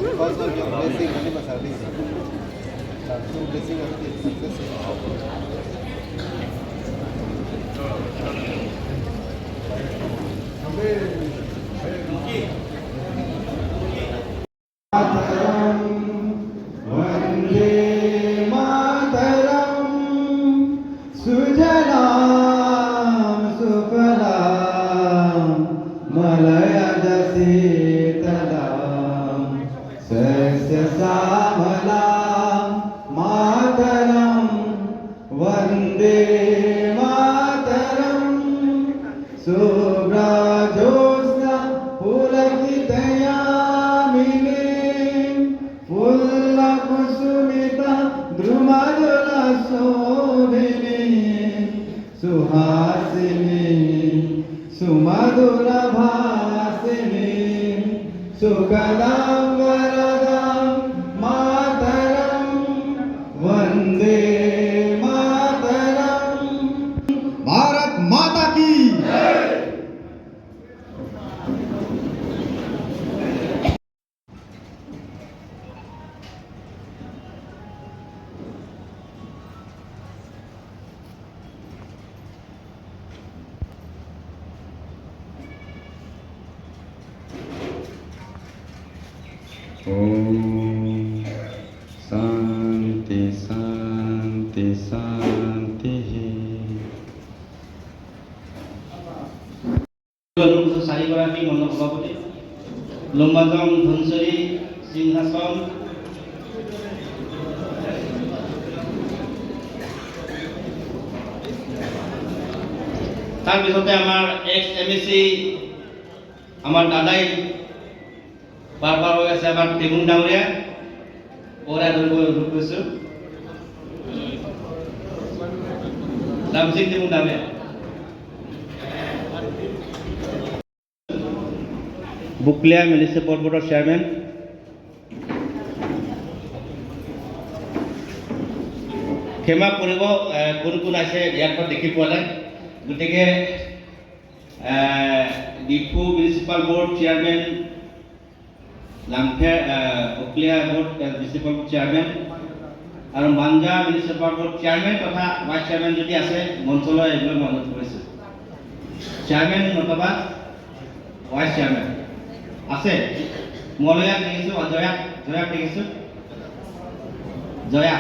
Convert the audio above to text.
Because of your blessing, only must have this. Two blessing of this success. Vande Mataram, सुजलां सुफलां, मलयज शीतलां, शस्यश्यामलां मातरं। वन्दे मातरम्। शुभ्रज्योत्स्ना पुलकितयामिनी, फुल्लकुसुमित द्रुमदलशोभिनी, सुहासिनी सुमधुरभाषिणी, सुखदां वरदां मातरं। वन्दे मातरम्। भारत माता की। ॐ शान्ति शान्ति शान्तिः। চাৰিগৰাকী মণ্ডল সভাপতি, লম্বাজং ধনচৰী সিংহাসন, তাৰপিছতে আমাৰ এক্স এম এ চি, আমাৰ দাদাই বাৰ বাৰ হৈ আছে, আমাৰ টেগুন ডাঙৰীয়া ওৰা ধৰিব অনুৰোধ কৰিছোঁ, ৰামসিং টেগুন ডাঙৰীয়া। বুকলিয়া মিউনিচিপাল বোৰ্ডৰ চেয়াৰমেন, ক্ষমা কৰিব, কোন কোন আছে ইয়াৰ পৰা দেখি পোৱা নাই। গতিকে Diphu municipal board chairman, Langpher Bokolia board municipal chairman আৰু মাঞ্জা মিউনিচিপাল বোৰ্ড চেয়াৰমেন তথা ভাইচ চেয়াৰমেন যদি আছে, মঞ্চলৈ আহিবলৈ মই অনুৰোধ কৰিছোঁ। চেয়াৰমেন নতুবা ভাইচ চেয়াৰমেন আছে? মলয়াক দেখিছোঁ, জয়াক দেখিছোঁ, জয়া।